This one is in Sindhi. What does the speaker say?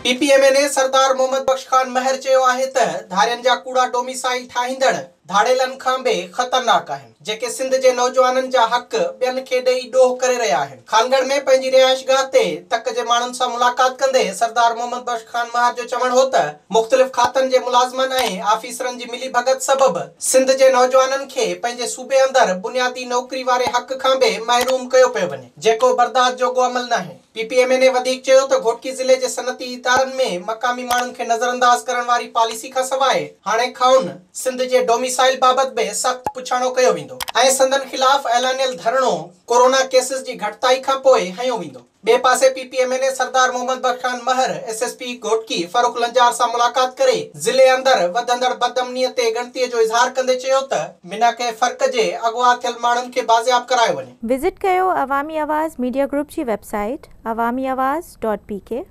P P M N A Sardar Muhammad Bakhsh Khan Mahar چيو آهي ته ڌارين جا ڪوڙا ڊوميسائيل ٺاهيندڙ ڌاڙيلن کان به خطرناڪ آهن، جيڪي سنڌ جي نوجوانن جا حق ٻين کي ڏئي ڏوهه ڪري رهيا آهن. خانڳڙهه ۾ پنهنجي رهائشگاهه تي تڪ جي ماڻهن سان ملاقات ڪندي سردار محمد بخش خان مهر جو چوڻ هو ته مختلف کاتن جي ملازمن ۽ آفيسرن جي ملي ڀڳت سبب سنڌ جي نوجوانن کي پنهنجي صوبي اندر بنيادي نوڪري واري حق کان به محروم ڪيو پيو وڃي، جيڪو برداشت جوڳو عمل ناهي. P P M N A وڌيڪ چيو ته گهوٽڪي ضلعي جي صنعتي ادارن ۾ مقامي ماڻهن کي نظرانداز ڪرڻ واري پاليسي کانسواء هاڻي کانئن سنڌ جي ڊوميسائيل بابت به سخت پڇاڻو ڪيو ويندو ۽ سندن خلاف اعلانيل ڌرڻو ڪورونا ڪيسز جي گهٽتائي کانپوء هنيو ويندو. ٻئي پاسي P P M N A Sardar Muhammad Bakhsh Khan Mahar S S P Ghotki Farrukh Lanjar سان ملاقات ڪري ضلعي اندر وڌندڙ بدامني تي ڳڻتي جو اظهار ڪندي چيو ته بنا ڪنهن فرق جي اغوا ٿيل ماڻهن کي بازياب ڪرايو وڃي. وزٽ ڪيو عوامي آواز ميڊيا گروپ جي web site Awami Awaz dot P K.